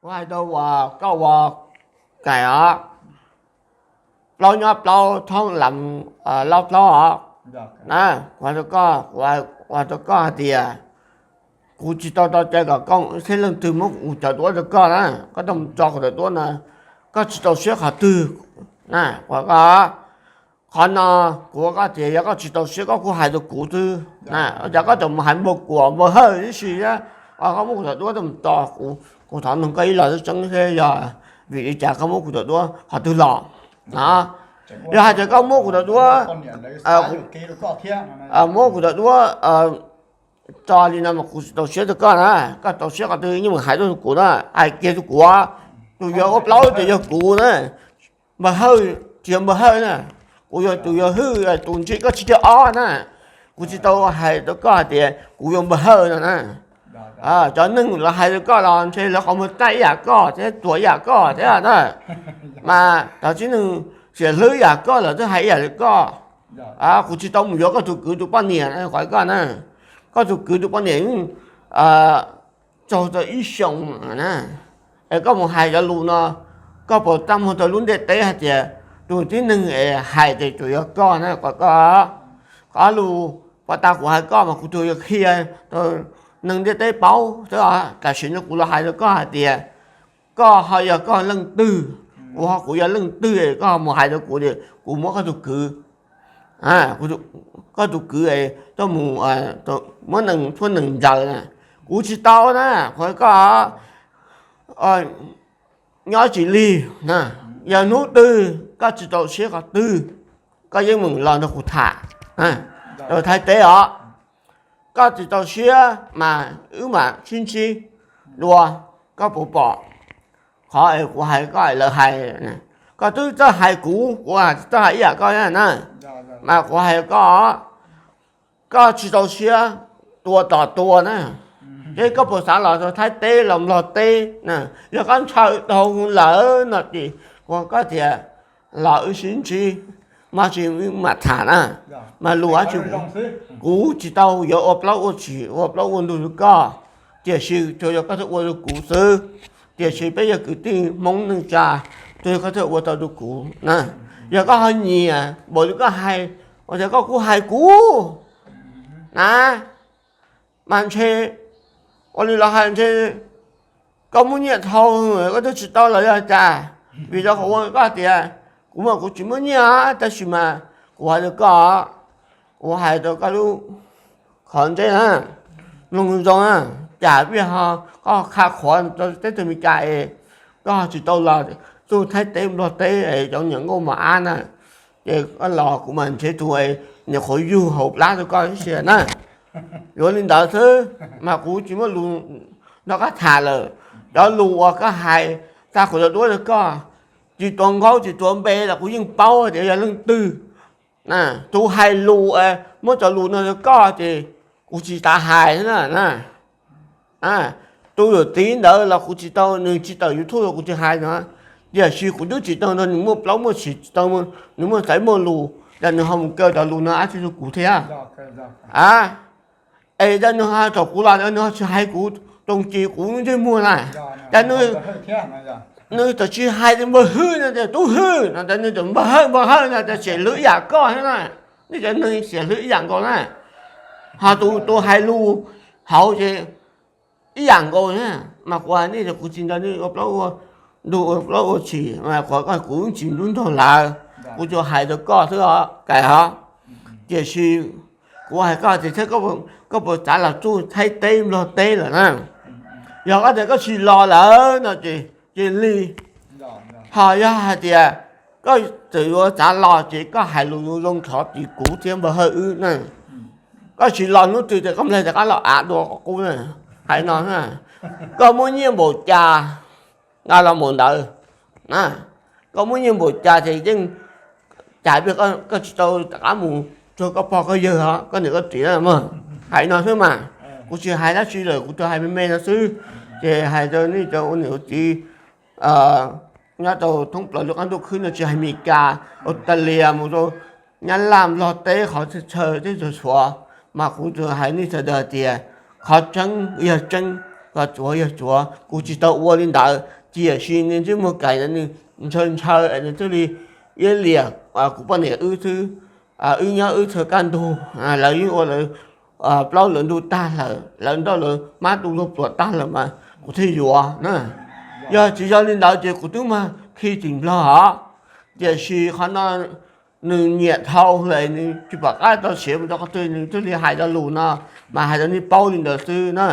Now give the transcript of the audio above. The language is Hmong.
Kuv hais rau koj ua Kaim os, plaub nyob plaub thoob lam, laub plaub os. Na, kuv hais rau koj, kuv hais rau koj hais tias kuv tsis tau tau cai kom koj thiab leej twg muab kuv cov duab rau koj na, koj tau mus tso kuv cov duab na, koj tsis tau siab qhov twg na, kuv hais koj. Qhov no kuv ua koj tias yog koj tsis tau siab koj kuj hais rau kuv xwb na, cas koj tseem mus hais npau kuam npau hawj tib si, koj muab kuv cov duab tau mus tso kuv, kuv thov noog koj ib los tseeb thiab, yog vim li cas koj muab kuv cov duab qhov twg los? Yog hais tias koj muab kuv cov duab, muab kuv cov duab tso li no mas kuv tsis tau siab rau koj na, koj tau siab qhov twg yeej mus hais rau kuv na, hais kiag rau kuv, tus yuav ua plaub ces yog kuv na. Npawg Hawj, tsis yog Npawg Hawj na, kuv yog tus yuav Hwj, tus ntsib koj tsib caug ob na. Kuv tsis tau hais rau koj hais tias kuv yuav Npawg Hawj no na. Cov neeg los hais rau koj los ntshe lawv qhov muag tag ib yam koj thiab, tuag ib yam koj thiab na. Mas cov tib neeg xiam hlwb ib yam koj lawm twb hais ib yam li koj. Kuv tsis tau mus yuav koj tus kwv tus poj niam, qhov koj na, koj tus kwv tus poj niam yeej tsaug tau ib xyoos na. Es koj mus hais cov lus no, koj puas txaj muag rau lub ntiaj teb hais tias tus tib neeg es hais ces tsuas yog koj na, kom koj, koj lus pov tas kuv hais koj mas kuv tsuas yog qhia rau neeg ntiaj teb paub xwb. Tam sim no kuv los hais rau koj hais tias koj ho yog koj leej twg, kuv ho kuv yog leej twg, koj ho mus hais rau kuv tias kuv muab koj tus kwv, koj tus kwv es tuaj mus muab nees tshuab nees ntsaws na. Kuv tsis tau na, qhov koj nyob tsis lig na. Yog hnub twg koj tsis tau siab qhov twg, koj yeej meem los nrog kuv tham rau Thaib teb os. Koj tsis tau siab mas wb mam sib ntsib dua, koj puas pom qhov es kuv hais koj lawv hais. Koj twb txawj hais kuv, kuv txawj hais ib yam koj na. Mas kuv hais koj, koj tsis tau siab, tua tos tua na. Ces koj puas xav los rau Thaib teb los Nplog teb na? Yog koj ntshaw dhau lawm no ces kuv hais koj tias los wb sib ntsib, mas tsis mam tham na. Mas lus dab tsi, kuv tsis tau yuav ua plaub ua tshis ua plaub ua ntug rau koj, tiam sis tsuas yog koj thiaj ua rau kuv xwb. Tiam sis peb yog kwv tij Hmoob neej tsa, tsuas yog koj thiaj ua tau rau kuv na. Yog koj ho nyiam npaum li koj hais, ua cas koj kuj hais kuv na? Mas ntshe ua li los hais ntshe koj muaj nyiaj dhau, koj twb tsis tau los yog cas? Vim rau qhov ua koj tias kuv mas kuv tsis muaj nyiaj, tab sis mas kuv hais rau koj, kuv hais rau koj lub qhov ntej na, mloog zoo na, cas vij ho koj qha qhuav rau teb chaws Amelikas es koj tsis tau los txug Thaib teb Nplog teb es cov niam nkauj mos ab na, ces koj los kuv mas ntshe tus niam qhuav yug hauv plab rau koj ib si na. Yuav li ntawd xwb, mas kuv tsis muaj lus nrog koj tham lawm. Cov lus uas koj hais, xa kuv cov duab rau koj, tsis tuav nkaub tsis tuav npe los kuv yeej paub tias yog leej twg. Tus hais lus, muab cov lus no rau koj ces kuv tsis tas hais na. Tus yawm txiv ntawd los kuv tsis tau, nws tsis tawm YouTube los kuv tsis hais no. Tiam sis kuv twb tsis tau nrog nws muaj plaub muaj tshis, tsis tau nws muaj xaiv muaj lus, cas nws ho mus kaw cov lus no dab tsi rau kuv thiab? Es cas nws ho thaum kuv los nws ho tsis hais kuv, tau ci kuv ntsej muag na. Cas nws txawm tsis hais tias npawg Hwj no tias tub Hwj no, cas nws txawm npawg Hawj npawg Hawj no, cas xiam hlwb ib yam koj thiab na. Nej cov neeg xiam hlwb ib yam nkaus na. Ho tus tus hais lus hauv ces ib yam nkaus na. Mas kuv hais nej tias kuv tsis nrog nej ua plaub ua ntug ua plaub ua tshis, mas kuv kuv tsis nrug nrog lawv, kuv tsuas hais rau koj xwb os Kaim os. Tiam sis kuv hais koj tias thiab, koj puas xav los txug Thaib teb Nplog teb lawm na? Yog koj tias koj tsis los lawm no ces cia li. Ho yog hais tias koj txawm yuav xav los ces koj hais lus zoo zoo thov tim kuv thiab npawg Hawj wb na. Koj tsis los hnub twg ces koj nplaig rov qab los av dua qub na. Hais no, koj muaj nyiaj npaum cas nqa los npaum ntawd na. Koj muaj nyiaj npaum cas ces yeej, cas koj tsis tau rov qab mus cuag koj pog koj yawg, koj niam koj txiv na mog. Hais no xwb mas, kuv tsis hais dab tsi lawm, kuv tsuas hais me me no xwb. Ces hais rau nej cov ua niam ua txiv nyob rau thoob plaws lub qab ntuj khwb no, tsis hais Meskas, Australia, mus rau Nyab Laj, Nplog teb, qhov chaw teb chaws Suav, mas kuv tsuas hais nej sawv daws tias qhov tseeb yog tseeb, koj tsuav yog tsuav, kuv tsis tau ua li ntawd, tiam sis nws ntsej muag kaim ntawd nws ntshaw ntshaw es nws thiaj li iab liam kuv poj niam wb xwb. Wb nyob wb txhawj kaj ntug, lawv yeej ua lawv plaub lawv ntug tag lawm, lawv nrauj lawv mab tu luag pluas tag lawm mas kuv thiaj yuav na. Yog tsis yog li ntawd ces kuv twb mag khi tsis nplog os. Tiam sis qhov no nws nyiam dhau lawm, nws tsis pom qab tau siav mus rau qhov twg, nws thiaj li hais lo lus no, mas hais rau nej paub li ntawd xwb na.